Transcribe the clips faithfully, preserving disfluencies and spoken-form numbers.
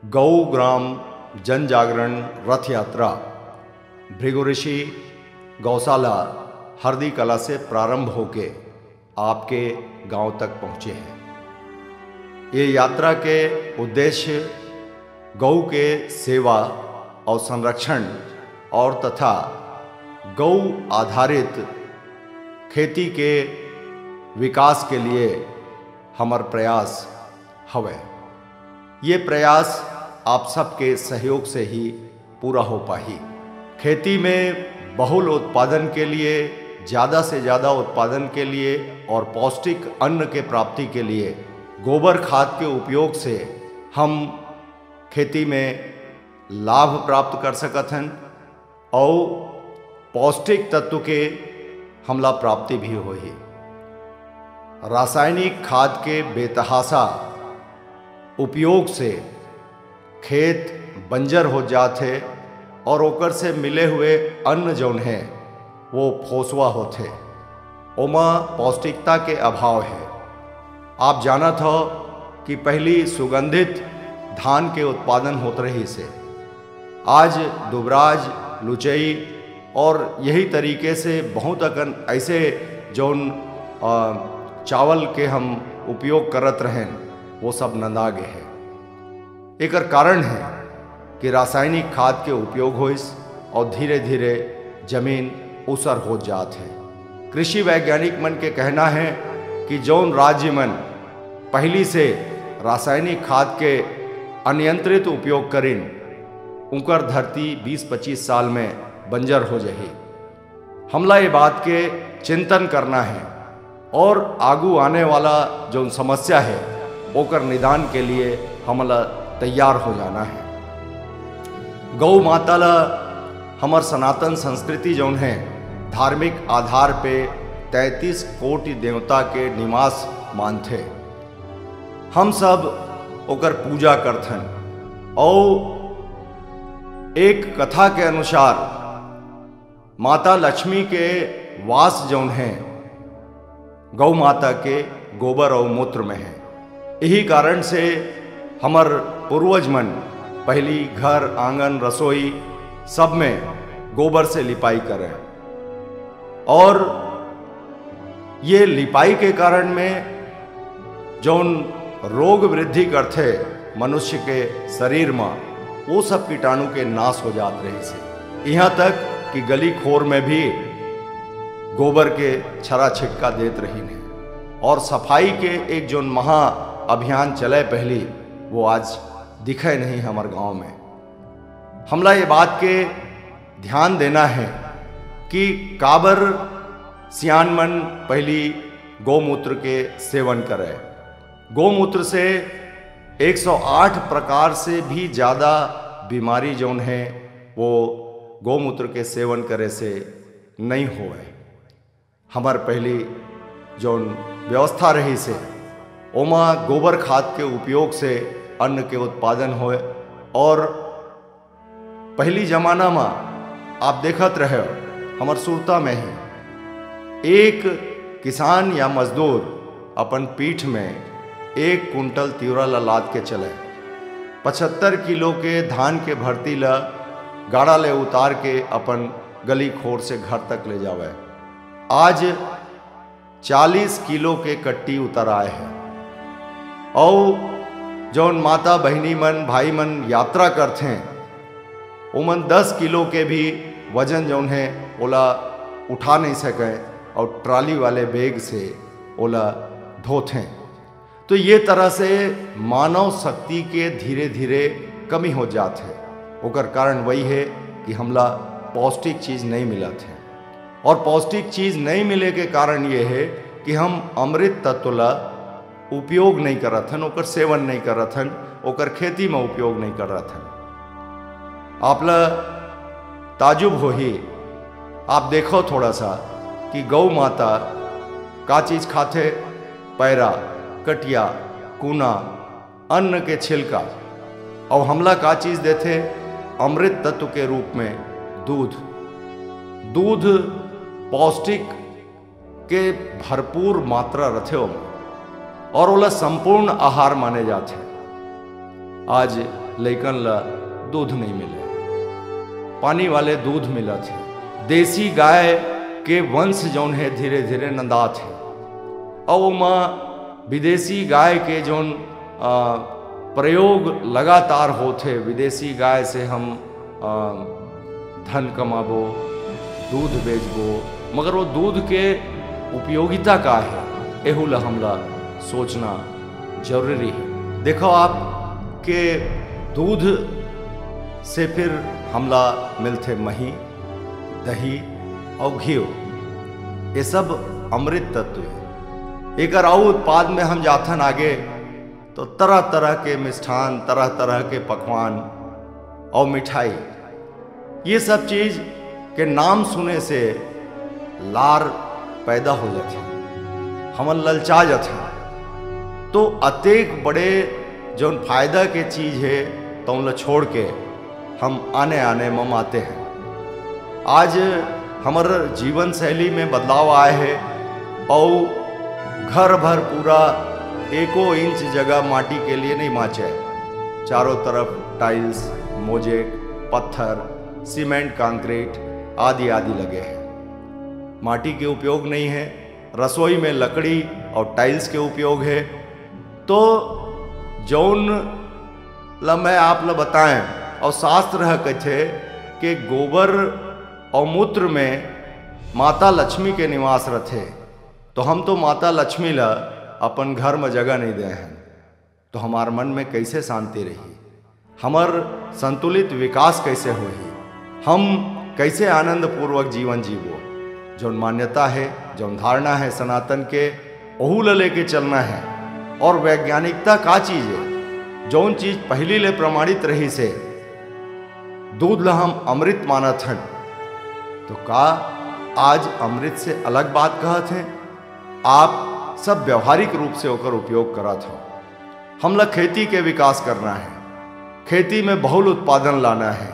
गौ ग्राम जन जागरण रथ यात्रा भृगु ऋषि गौशाला हरदी कला से प्रारंभ होके आपके गांव तक पहुंचे हैं। ये यात्रा के उद्देश्य गौ के सेवा और संरक्षण और तथा गौ आधारित खेती के विकास के लिए हमर प्रयास हवय। ये प्रयास आप सबके सहयोग से ही पूरा हो पाही। खेती में बहुल उत्पादन के लिए, ज़्यादा से ज़्यादा उत्पादन के लिए और पौष्टिक अन्न के प्राप्ति के लिए गोबर खाद के उपयोग से हम खेती में लाभ प्राप्त कर सकत हन। अउ पौष्टिक तत्व के हमला प्राप्ति भी होही। रासायनिक खाद के बेतहासा उपयोग से खेत बंजर हो जात हे और ओकर से मिले हुए अन्न जौन हे वो फोसवा होथे, ओमा पौष्टिकता के अभाव हे। आप जानत हो कि पहली सुगंधित धान के उत्पादन होत रहिस हे। आज दुबराज, लुचई और यही तरीके से बहुत अकन ऐसे जौन अ, चावल के हम उपयोग करत रहेन, वो सब नंदा गे हे। एकर कारण हे कि रासायनिक खाद के उपयोग होइस और धीरे धीरे जमीन ऊसर हो जात हे। कृषि वैज्ञानिक मन के कहना हे कि जौन राज्य मन पहली से रासायनिक खाद के अनियंत्रित उपयोग करिन, उनकर धरती बीस पच्चीस साल में बंजर हो जाही। हमला ये बात के चिंतन करना हे और आगू आने वाला जौन समस्या हे, ओकर निदान के लिए हमला तैयार हो जाना हे। गौ माता ला हमर सनातन संस्कृति जौन हे, धार्मिक आधार पे तैंतीस कोटि देवता के निवास मानथे। हम सब ओकर पूजा करथन। और एक कथा के अनुसार माता लक्ष्मी के वास जौन हे, गौ माता के गोबर और मूत्र में हे। यही कारण से हमर पूर्वज मन पहली घर, आंगन, रसोई सब में गोबर से लिपाई करें। और ये लिपाई के कारण में जौन रोग वृद्धि करथे मनुष्य के शरीर म, वो सब कीटाणु के नाश हो जात रहिस हे। यहाँ तक कि गली खोर में भी गोबर के छरा छिटका देत रहिन हे। और सफाई के एक जौन महा अभियान चले पहली, वो आज दिखे नहीं हमर गांव में। हमला ये बात के ध्यान देना हे कि काबर सियान मन पहली गौमूत्र के सेवन करे। गौमूत्र से एक सौ आठ प्रकार से भी ज़्यादा बीमारी जौन हे, वो गौमूत्र के सेवन करे से नहीं होवे। हमर पहली जौन व्यवस्था रहिस हे, ओमा गोबर खाद के उपयोग से अन्न के उत्पादन होय। और पहली जमाना म आप देखत रहे, हमर सुरता में ही एक किसान या मजदूर अपन पीठ में एक कुंटल तिवरा ला लाद के चले, पचहत्तर किलो के धान के भर्ती ला गाड़ा ले उतार के अपन गली खोर से घर तक ले जावे। आज चालीस किलो के कट्टी उतर आए हे। अउ जौन माता बहिनी मन, भाई मन यात्रा करथें, ओमन दस किलो के भी वजन जौन हे, ओला उठा नहीं सके अउ ट्राली वाले बैग से ओला ढोथें। तो ये तरह से मानव शक्ति के धीरे-धीरे कमी हो जात हे। ओकर कारण वही हे कि हमला पौष्टिक चीज नहीं मिलत हे। और पौष्टिक चीज नहीं मिले के कारण ये हे कि हम अमृत तत्व ला उपयोग नहीं करत हन, ओकर सेवन नहीं करत हन, ओकर खेती में उपयोग नहीं करत हन। आपला ताजुब होही, आप देखो थोड़ा सा कि गौ माता का चीज खाथे, पैरा, कटिया, कूना, अन्न के छिलका, अउ हमला का चीज देथे? अमृत तत्व के रूप में दूध। दूध पौष्टिक के भरपूर मात्रा रथे ओमा, और ओला संपूर्ण आहार माने जाथे। आज लइकन ला दूध नहीं मिले, पानी वाले दूध मिलत हे। देसी गाय के वंश जौन हे, धीरे धीरे नंदात हे। अउ ओमा विदेशी गाय के जौन, आ, प्रयोग लगातार होत हे, विदेशी गाय से हम, आ, धन कमाबो, दूध बेचबो, मगर वो दूध के उपयोगिता का हे, एहू ला हमला सोचना जरूरी हे। देखो, आपके दूध से फिर हमला मिलथे मही, दही अउ घीव, ये सब अमृत तत्व हे। एकर अउ उत्पाद में हम जाथन आगे, तो तरह तरह के मिष्ठान, तरह तरह के पकवान अउ मिठाई, ये सब चीज के नाम सुने से लार पैदा हो जाथे, हमन ललचा जाथे। तो अतेक बड़े जौन फायदा के चीज हे, तौन ला छोड़ के हम आने आने ममाते हैं। आज हमर जीवन शैली में बदलाव आए हे अउ घर भर पूरा एको इंच जगह माटी के लिए नहीं बाँचे। चारों तरफ टाइल्स, मोजेक, पत्थर, सीमेंट, कंक्रीट आदि आदि लगे हे। माटी के उपयोग नहीं हे, रसोई में लकड़ी अउ टाइल्स के उपयोग हे। तो जौन ला मैं आप ला बताएं, अउ शास्त्र ह कथे कि गोबर अउ मूत्र में माता लक्ष्मी के निवास रथे। तो हम तो माता लक्ष्मी ला अपन घर में जगह नहीं दे हैं, तो हमार मन में कैसे शांति रही, हमर संतुलित विकास कैसे होही, हम कैसे आनंदपूर्वक जीवन जीबो। जौन मान्यता हे, जौन धारणा हे सनातन के, ओहू ल लेके चलना हे। और वैज्ञानिकता का चीज हे? जौन चीज पहिली ले प्रमाणित रहिस हे, दूध ल हम अमृत मानत हन, तो का आज अमृत से अलग बात कहत हे? आप सब व्यावहारिक रूप से ओकर उपयोग करत हो। हमला खेती के विकास करना हे, खेती में बहुल उत्पादन लाना हे,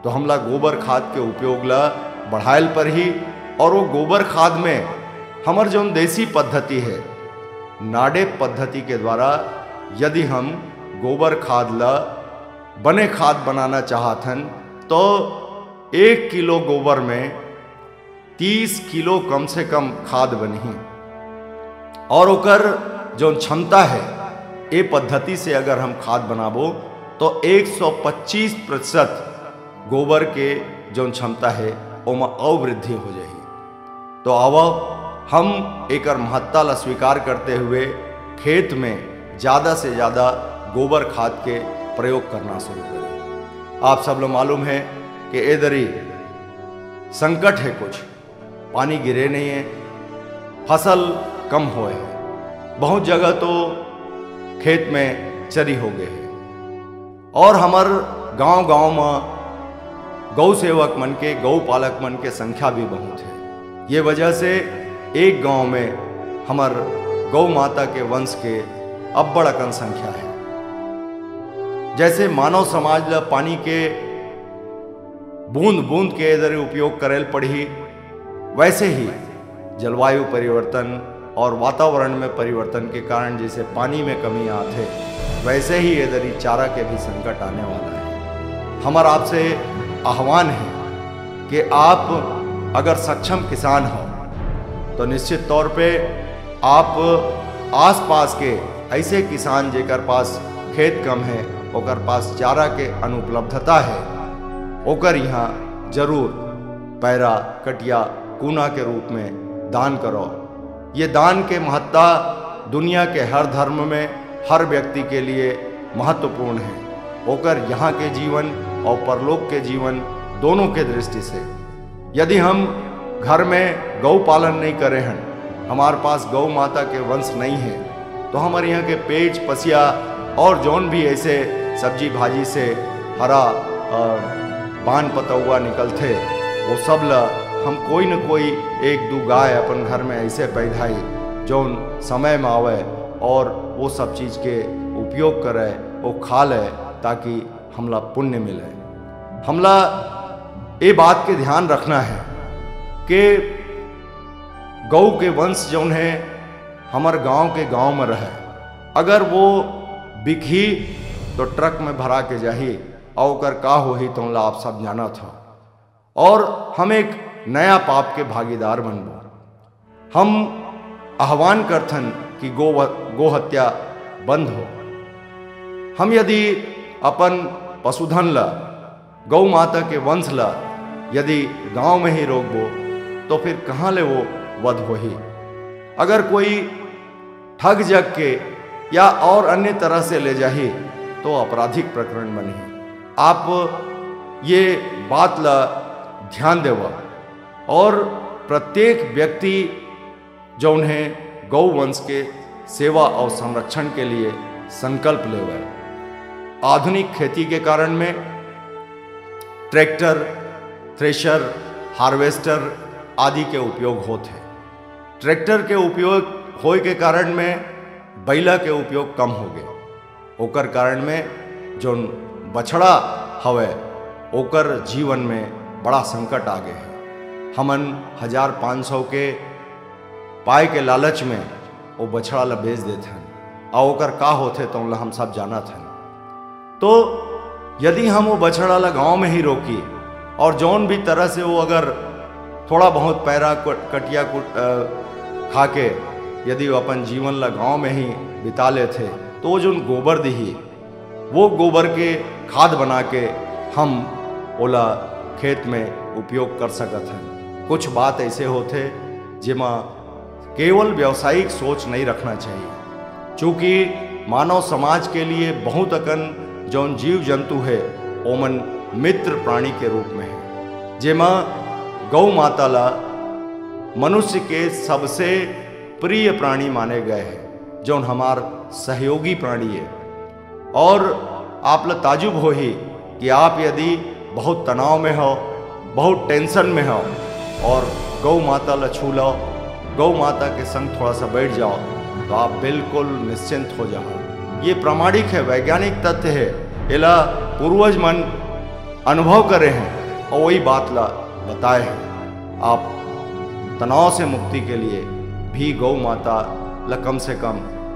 तो हमला गोबर खाद के उपयोग ला बढ़ायल परही। और वो गोबर खाद में हमर जौन देसी पद्धति हे, नाडेप पद्धति के द्वारा यदि हम गोबर खाद ला बने खाद बनाना चाहत हन, तो एक किलो गोबर में तीस किलो कम से कम खाद बनही। और ओकर जौन क्षमता हे, ए पद्धति से अगर हम खाद बनाबो, तो एक सौ पच्चीस प्रतिशत गोबर के जौन क्षमता हे, ओमा अउ वृद्धि हो जाही। तो आवो, हम एकर महत्ता ला स्वीकार करते हुए खेत में ज्यादा से ज्यादा गोबर खाद के प्रयोग करना शुरू करें। आप सब ला मालूम हे कि ए दरी संकट हे कुछ, पानी गिरे नहीं हे, फसल कम होए हे, बहुत जगह तो खेत में चरी हो गए हे। और हमर गांव-गांव म गौ सेवक मन के, गौ पालक मन के संख्या भी बहुत हे। ये वजह से एक गांव में हमर गौ माता के वंश के अब्बड़ अकन संख्या हे। जैसे मानव समाज ल पानी के बूंद-बूंद के ए दरी उपयोग करे ल पड़ही, वैसे ही जलवायु परिवर्तन और वातावरण में परिवर्तन के कारण जैसे पानी में कमी आत हे, वैसे ही ए दरी चारा के भी संकट आने वाला हे। हमर आपसे आह्वान हे कि आप अगर सक्षम किसान हो, तो निश्चित तौर पे आप आसपास के ऐसे किसान जेकर पास खेत कम हे, ओकर पास चारा के अनुपलब्धता हे, ओकर यहाँ जरूर पैरा, कटिया, कूना के रूप में दान करो। ये दान के महत्ता दुनिया के हर धर्म में हर व्यक्ति के लिए महत्वपूर्ण हे, ओकर यहाँ के जीवन और परलोक के जीवन दोनों के दृष्टि से। यदि हम घर में गौ पालन नहीं करे हन, हमार पास गौ माता के वंश नहीं हे, तो हमर यहाँ के पेज, पसिया और जौन भी ऐसे सब्जी भाजी से हरा, अ, पान पतौआ निकलथे, वो सब ल हम कोई न कोई एक दू गाय अपन घर में ऐसे पैदाई, जौन समय में आवे और वो सब चीज के उपयोग करे, वो खा ले, ताकि हमला पुण्य मिले। हमला ए बात के ध्यान रखना हे कि गौ के वंश जौन हे, हमर गांव के गांव में रहे। अगर वो बिकही, तो ट्रक में भरा के जाही, अउ ओकर का होही, तौन ला आप सब जानत हो। और हम एक नया पाप के भागीदार बनबो। हम आह्वान करथन कि गो, गो हत्या बंद हो। हम यदि अपन पशुधन ला, गौ माता के वंश ला यदि गांव में ही रोकबो, तो फिर कहाँ ले वो वध होही? अगर कोई ठग जग के या और अन्य तरह से ले जाही, तो आपराधिक प्रकरण बनही। आप ये बात ला ध्यान देवा, और प्रत्येक व्यक्ति जौन हे गौ वंश के सेवा और संरक्षण के लिए संकल्प लेवे। आधुनिक खेती के कारण में ट्रैक्टर, थ्रेशर, हार्वेस्टर आदि के उपयोग होत हे। ट्रैक्टर के उपयोग होए के कारण में बैला के उपयोग कम हो गए। ओकर कारण में जौन बछड़ा हवय, ओकर जीवन में बड़ा संकट आ गए हे। हमन हजार पाँच सौ के पाए के लालच में वो बछड़ा ला बेच देथन, अउ ओकर का होथे, तौन ला हम सब जानत हन। तो यदि हम वो बछड़ा ला गांव में ही रोकी, और जौन भी तरह से वो अगर थोड़ा बहुत पैरा, कट-, कटिया, कुट-, अ, खा के यदि वो अपन जीवन ला गांव में ही बिता लेथे, तो वो जौन गोबर दिही, वो गोबर के खाद बना के हम ओला खेत में उपयोग कर सकत हन। कुछ बात ऐसे होथे, जेमा केवल व्यावसायिक सोच नहीं रखना चाहिए, चूँकि मानव समाज के लिए बहुत अकन जौन जीव जंतु हे, ओमन मित्र प्राणी के रूप में हे, जेमा गौ माता ला मनुष्य के सबसे प्रिय प्राणी माने गए हे, जौन हमार सहयोगी प्राणी हे। और आप ला ताजुब होही कि आप यदि बहुत तनाव में हो, बहुत टेंशन में हो, और गौ माता ला छू लो, गौ माता के संग थोड़ा सा बैठ जाओ, तो आप बिल्कुल निश्चिंत हो जाओ। ये प्रामाणिक है, वैज्ञानिक तथ्य है, एला पूर्वज मन अनुभव करे हैं और वही बात ला बताए हैं। आप तनाव से मुक्ति के लिए भी गौ माता ला कम से कम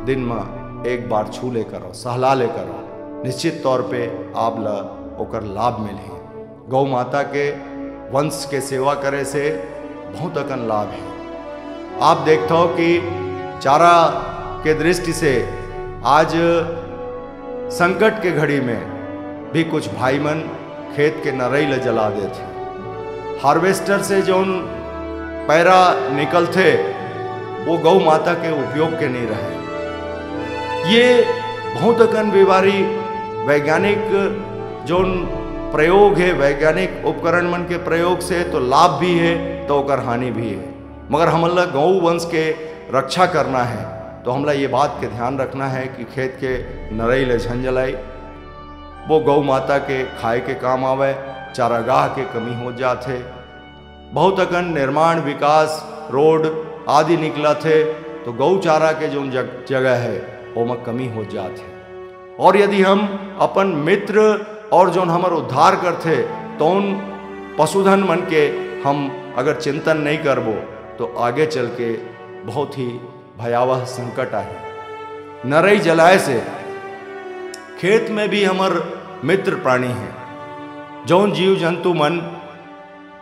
दिन में एक बार छू ले करो, सहला ले करो, निश्चित तौर पे आप ला ओकर लाभ मिलही। गौ माता के वंश के सेवा करे से बहुत अकन लाभ है। आप देखत हो कि चारा के दृष्टि से आज संकट के घड़ी में भी कुछ भाई मन खेत के नरई ल जला देथे। हार्वेस्टर से जौन पैरा निकलथे, वो गौ माता के उपयोग के नहीं रहे। ये बहुत अकन बेमारी वैज्ञानिक जौन प्रयोग है, वैज्ञानिक उपकरण मन के प्रयोग से तो लाभ भी है, तो ओकर हानि भी है। मगर हमन ला गौ वंश के रक्षा करना है, तो हमला ये बात के ध्यान रखना है कि खेत के नरई ले झन जलाई, वो गौ माता के खाए के काम आवे, चारागाह के कमी हो जात है। बहुत अकन निर्माण, विकास, रोड आदि निकलत है, तो गौ चारा के जौन जग-, जगह है, ओमा कमी हो जात है। और यदि हम अपन मित्र और जौन हमर उद्धार करथे, तौन पशुधन मन के हम अगर चिंतन नहीं करबो, तो आगे चल के बहुत ही भयावह संकट आही। नरई जलाए से खेत में भी हमर मित्र प्राणी हैं, जौन जीव जंतु मन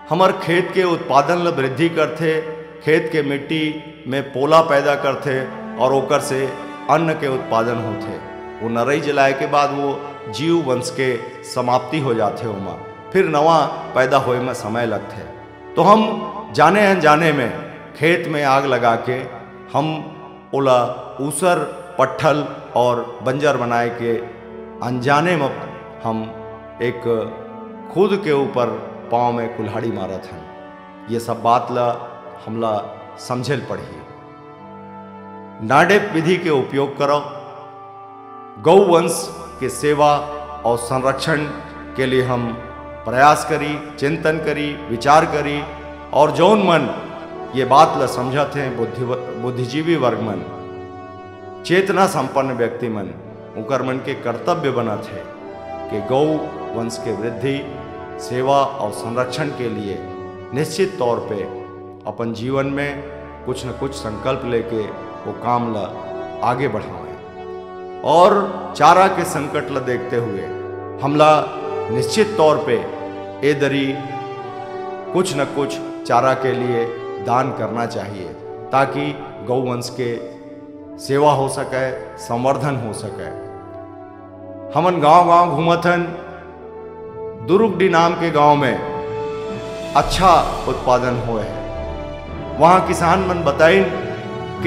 हमर खेत के उत्पादन ल वृद्धि करथे, खेत के मिट्टी में पोला पैदा करथे और ओकर से अन्न के उत्पादन होथे। वो नरई जलाए के बाद वो जीव वंश के समाप्ति हो जाथे, ओमा फिर नवा पैदा होए में समय लगथे। तो हम जाने अनजाने में खेत में आग लगा के हम ओला ऊसर, पट्ठल और बंजर बनाए के अनजाने में हम एक खुद के ऊपर पाँव में कुल्हाड़ी मारत हन। ये सब बात ला हमला समझे ल पड़ही। नाडेप विधि के उपयोग करो। गौ वंश के सेवा और संरक्षण के लिए हम प्रयास करी, चिंतन करी, विचार करी। और जौन मन ये बात ला समझत हैं, बुद्धि-, बुद्धिजीवी वर्ग मन, चेतना संपन्न व्यक्ति मन, उकर मन के कर्तव्य बनत है कि गौ वंश के वृद्धि, सेवा और संरक्षण के लिए निश्चित तौर पे अपन जीवन में कुछ न कुछ संकल्प लेके वो काम ला आगे बढ़ावें। और चारा के संकट ला देखते हुए हमला निश्चित तौर पे ए दरी कुछ न कुछ चारा के लिए दान करना चाहिए, ताकि गौवंश के सेवा हो सके, संवर्धन हो सके। हमन गांव-गांव घूमत हन, दुरुगडी नाम के गांव में अच्छा उत्पादन होए हे। वहां किसान मन बताइन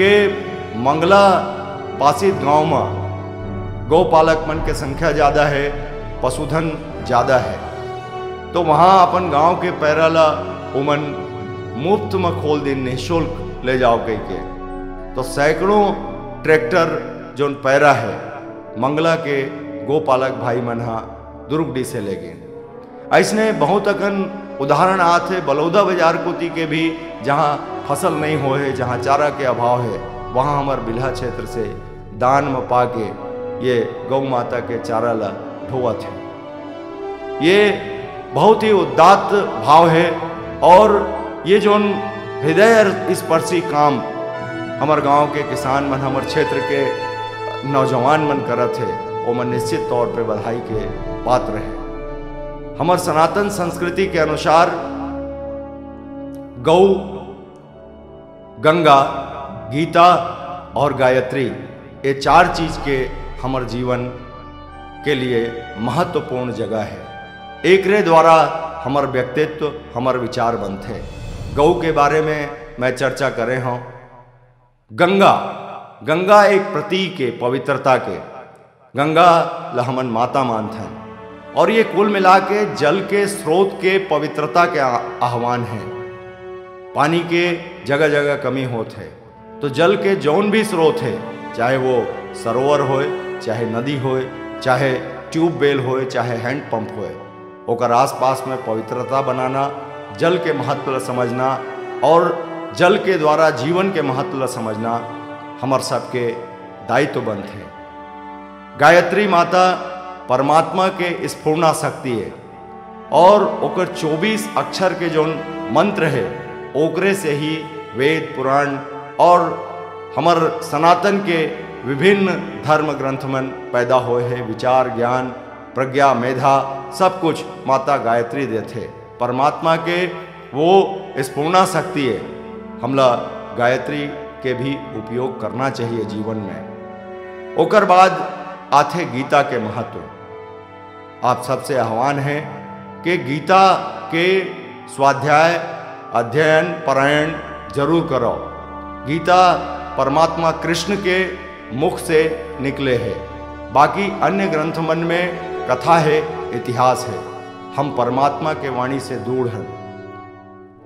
के मंगला पासित गांव में गौपालक मन के संख्या ज्यादा हे, पशुधन ज्यादा हे, तो वहां अपन गांव के पैरा ला ओमन मुफ्त में खोल दिन, निःशुल्क ले जाओ कहिके। तो सैकड़ों ट्रैक्टर जोन पैरा हे, मंगला के गोपालक भाई मन हा दुरुगडी से ले गेन। अइसने बहुत अकन उदाहरण आत हे बलौदा बाजार कोती के भी, जहाँ फसल नहीं होए हे, जहाँ चारा के अभाव हे, वहाँ हमर बिल्हा क्षेत्र से दान म पाके ये गौ माता के चारा ला ढोवत हे। ये बहुत ही उदात्त भाव हे और ये जोन हृदय स्पर्शी काम हमर गांव के किसान मन, हमर क्षेत्र के नौजवान मन करत हे, ओमन निश्चित तौर पे बधाई के पात्र हे। हमर सनातन संस्कृति के अनुसार गौ, गंगा, गीता और गायत्री, ये चार चीज के हमर जीवन के लिए महत्वपूर्ण जगह हे। एकरे द्वारा हमर व्यक्तित्व, हमर विचार बनथे। गौ के बारे में मैं चर्चा करे हूँ। गंगा, गंगा एक प्रतीक हे पवित्रता के। गंगा ल हमन माता मानथन और ये कुल मिला के जल के स्रोत के पवित्रता के आ-, आह्वान हे। पानी के जगह-जगह कमी होत हे, तो जल के जौन भी स्रोत हे, चाहे वो सरोवर होए, चाहे नदी होए, चाहे ट्यूबवेल होए, चाहे हैंडपंप होए, ओकर आसपास में पवित्रता बनाना, जल के महत्व ला समझना और जल के द्वारा जीवन के महत्व ला समझना हमर सबके दायित्व बनथे। गायत्री माता परमात्मा के स्फुरना शक्ति हे और ओकर चौबीस अक्षर के जोन मंत्र हे, ओकरे से ही वेद, पुराण और हमर सनातन के विभिन्न धर्म ग्रंथ मन पैदा होए हे। विचार, ज्ञान, प्रज्ञा, मेधा, सब कुछ माता गायत्री देथे। परमात्मा के वो स्फुरना शक्ति हे, हमला गायत्री के भी उपयोग करना चाहिए जीवन में। ओकर बाद आथे गीता के महत्व। आप सबसे आह्वान हे कि गीता के स्वाध्याय, अध्ययन, पारायण जरूर करो। गीता परमात्मा कृष्ण के मुख से निकले हे, बाकी अन्य ग्रंथ मन में कथा हे, इतिहास हे। हम परमात्मा के वाणी से दूर हन।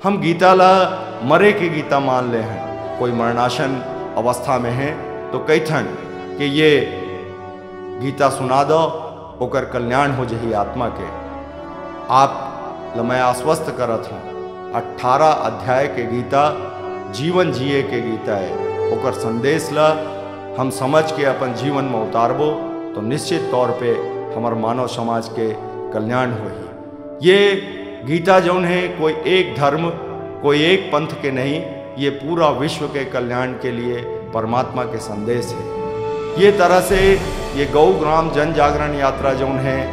हम गीता ला मरे के गीता मान ले हन। कोई मरणासन अवस्था में हे तो कहिथन कि ये गीता सुना दो, ओकर कल्याण हो जही आत्मा के। आप ल मैं आश्वस्त करत हूँ, अठारह अध्याय के गीता जीवन जिए के गीता हे। ओकर संदेश ल हम समझ के अपन जीवन में उतारबो तो निश्चित तौर पे हमर मानव समाज के कल्याण होही। ये गीता जौन हे, कोई एक धर्म, कोई एक पंथ के नहीं, ये पूरा विश्व के कल्याण के लिए परमात्मा के संदेश हे। ये तरह से ये गौ ग्राम जन जागरण यात्रा जौन हे,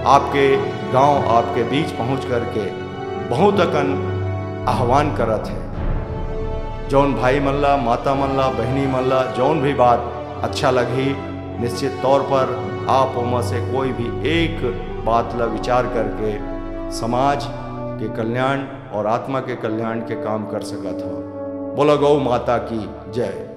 आपके गांव, आपके बीच पहुंच करके बहुत अकन आह्वान करत हे। जौन भाई मन ला, माता मन ला, बहिनी मन ला जौन भी बात अच्छा लगही, निश्चित तौर पर आप ओमा से कोई भी एक बात ला विचार करके समाज के कल्याण और आत्मा के कल्याण के काम कर सकत हो। बोलो गौ माता की जय।